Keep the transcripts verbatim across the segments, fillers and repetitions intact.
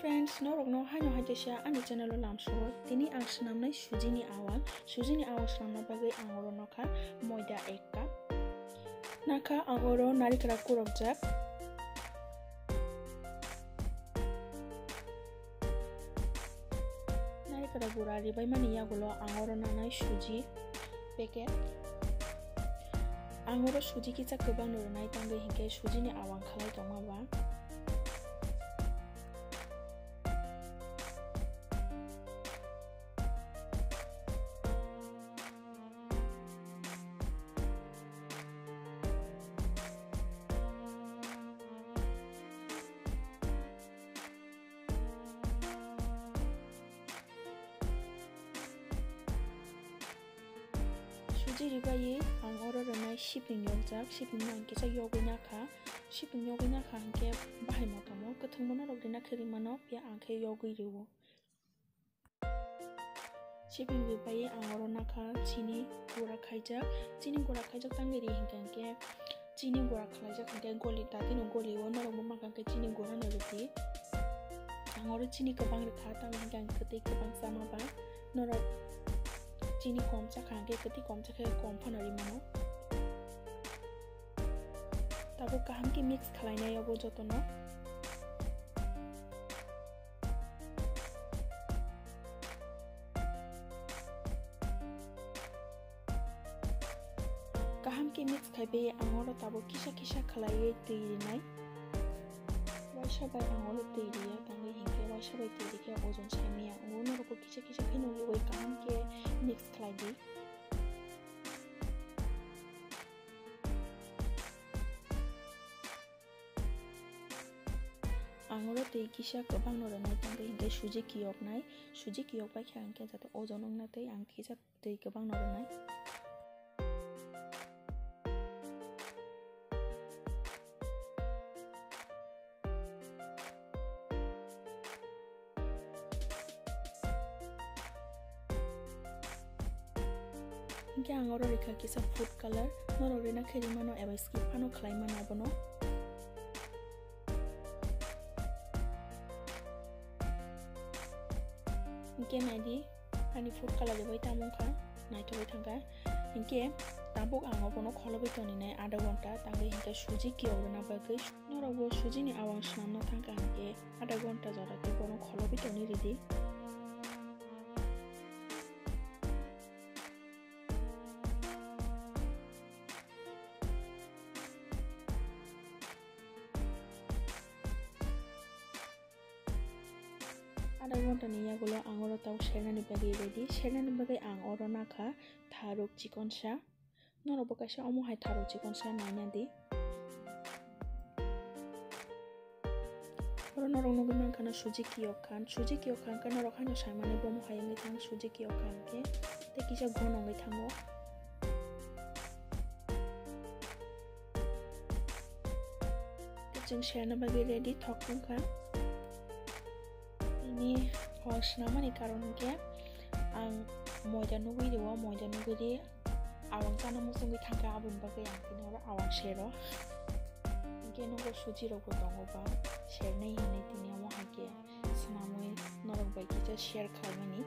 Friends, norokno haino hai kaisa ani channel o lamsao. Tini ang swnamnai sujini awang. Sujini awang swnamna bagwi ang oro nokha moida ek cup. Nakha ang oro narikra kurokjak. Narikra gura ribaimani yagulo ang oro nanai suji packet. Ang oro suji kisa kwbangno rwnai tangwi hinkhe sujini awang khlai tongma ba. Suji ribaiwi ang oro rwnai sipring yokjak, sipring no ang kisa yogwi nakha, sipring yogwi nakha hinkhe bahai motamo kwthwngbo norok rina khe rimano, phiya ang khe yogwi rio. Sipring ribaiwi ang oro nakha chini gura khaijak, chini gura khaijak tangwi ri hinkhe hinkhe chini gura khlaijak hinkhe goli, datino golio, norokbo mankha hinkhe chini gurano ridi. Ang oro chini kwbang rwkha, tamni hinkhe ang kwtwi kwbang chama ba, norok chini kom chakha hinkhe kwtwi kom chakhe kom phano rimano. Tabuk kaham khe mix khlainai obo jotono. Kaham khe mix khaibai ang oro tabuk kisa kisa khlaiwi twi rinai. Waisa bai ang oro twi riya, tangwi hinkhe waisa bai twi rikhe ojon saimaya. Ang oro norokbo kisa kisa khe nukliwi kaham khe mix khlai di. Ang oro twi kisa kwbangno rwnai tangwi hinkhe suji kiyoknai, suji kiyok bai khe ang khe jate ojon wngna tei ang kisa twi kwbangno rwnai. Hinkhe ang oro rikha kisa food color, norok rina khe rimano eba skip phano khlai mano abono. Hinkhe naidi, ani food color bai tamo wngkha, naithogwi thangkha. Hinkhe tabuk ang abono kholobwi toninai adha ghonta, tangwi hinkhe suji kiyok rwna bagwi. Norokbo sujini awang swnamna thangkha hinkhe adha ghonta jora khe bono kholobwi toni ridi. Adha ghontani yagulo ang oro tau sernani bagwi ready. Sernani bagwi ang oro nakha tharuk chikonsa. Norokbo kaisa omo hai tharuk chikonsa naina di. Oro norok nugwi mankha na suji kiyok khan. Suji kiyok khan khe norok haino saimani bomo hai wngwi thang suji kiyok khan khe. Tei kisa ghon wngwi thango. Tei chwng serna bagwi ready thok wngkha. Tini hor swnamani karon hwnkhe ang moida nugwi rio, moida nugwi ri awang chana muchungwi thangkha, aboni bagwi ang tini oro awang sero. Hinkhe nugo suji rokbo tongo ba sernai hinwi tini omo hai khe swnamwi norok bai kisa share khlaimani.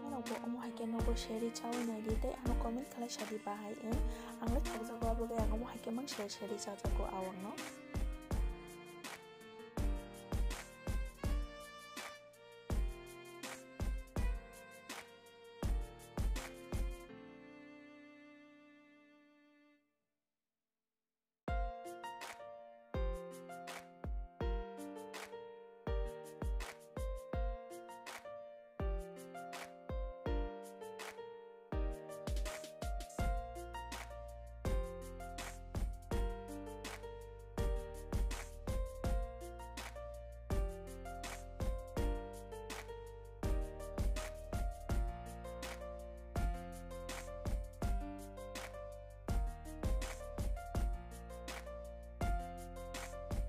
Norokbo omo hai khe nogo seri chaui naidi tei ano comment khlai sadi bahai wng. Ang le thokjago abo bai ang omo hai khe mang seri seri chajago awangno.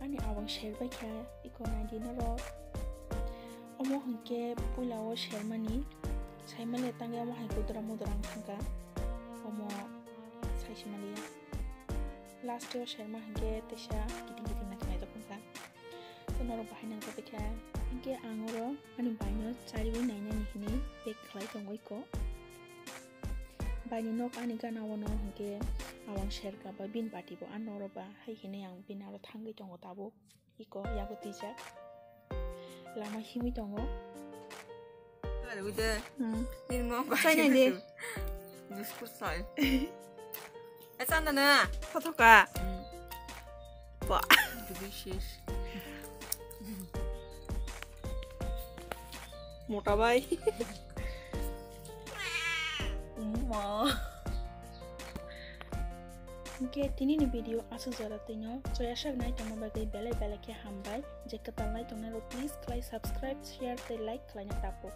Ani awang serbai kha iko naidi norok. Omo hwnkhe puila o sermani, saimaliya tangwi omo hai gudra mudra wng thangkha. Omo saisimaliya. Last o serma hwnkhe teisa kiting kiting naithok naithok wngkha. Norok bahai nang tongwi kha. Hinkhe ang oro ani baino chariwi nainani hinwi pack khlai tongwi ko. Baini nok ani gana ono hinkhe awang serka ba bini bati bo ano oro ba hai hinwi ang bini aro thangwi tongo tabuk. Iko yago twijak. Lama himwi tongo. Are ui de. Hmm. Nini mom ba. Sai nai de. Biscuit sai. Eh, sana na. Thotoka. Hmm. Ba. Delicious. Mota bai. Ma. Hinkhe tinini video aswk jora twino choya sak nai tongma bagwi belai belai khe hambai. Je kwtal nai tongnai rok please khlai subscribe, share tei like khlaina tapuk.